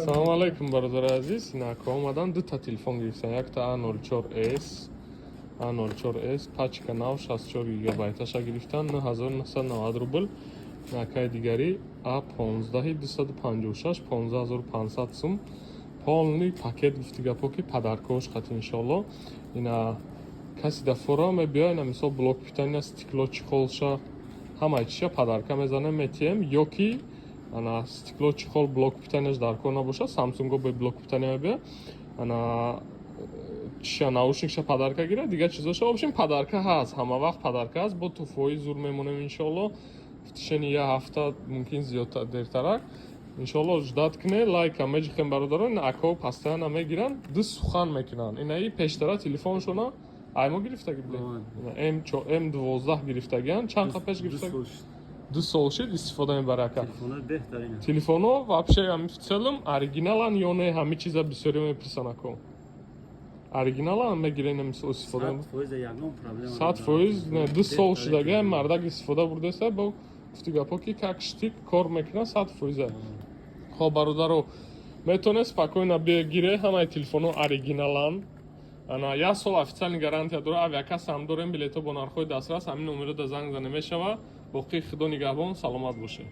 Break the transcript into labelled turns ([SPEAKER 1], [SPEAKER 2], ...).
[SPEAKER 1] Салому алайкум, бародари азиз. Инако омадан, дута телефон гирифтан: якта A04s, A04s, пачка нав, 64 гигабайташа гирифтан, 9990 рубл. Накаи дигари A15, 256, 15 500 сум, полный пакет. Гуфти гапо, ки подаркош қати, иншолло. Ина каси да фора мебиёя, ина мисол блок питания, стекло, чехолша, ҳамаи чиша подарка мезанем, метиҳем. Ё ки ана стекло, чехол, блок питанияш дар кор набошад, Самсунго бе блок питания мебиёяд, ана чиша, наушникша подарка гирад, дигар чизоша. В общем, подарка ҳаст, ҳама вақт подарка ҳаст. Бо туҳфаҳои зур мемонем, иншоалло, в течение як ҳафта, мумкин зиёдтар, дертарак, иншоалло. Ждать кне, лайка меҷихем, бародарон. Ина акао постоянно мегиранд, ду сухан мекунанд. Инаи пештара телефоншона аймо гирифтаги биле, М12 гирифтагиан. Чанд қа пеш гирифтаги? 2 сол шид, истифода мебара ака. Телефонҳо вообще ҳами в целом оригиналан ё не? Ҳами чиза бисёре мепурсан, ако. Оригиналан мегирен, мисол истифода? 100% не. 2 сол шудага, мардак истифода бурдеста, бо гуфти гапо, ки как штык кор мекунад, 100%. Хоб, бародаро, метавонед спокойно бигире, ҳамаи телефонҳо оригиналан. Ана як сол официальный гарантия дора, авиакасса ҳам дорем, билетҳо бо нархҳои дастрас. Ҳамин номеро да занг зане мешава. Боқӣ Худо нигаҳбон, саломат бошед.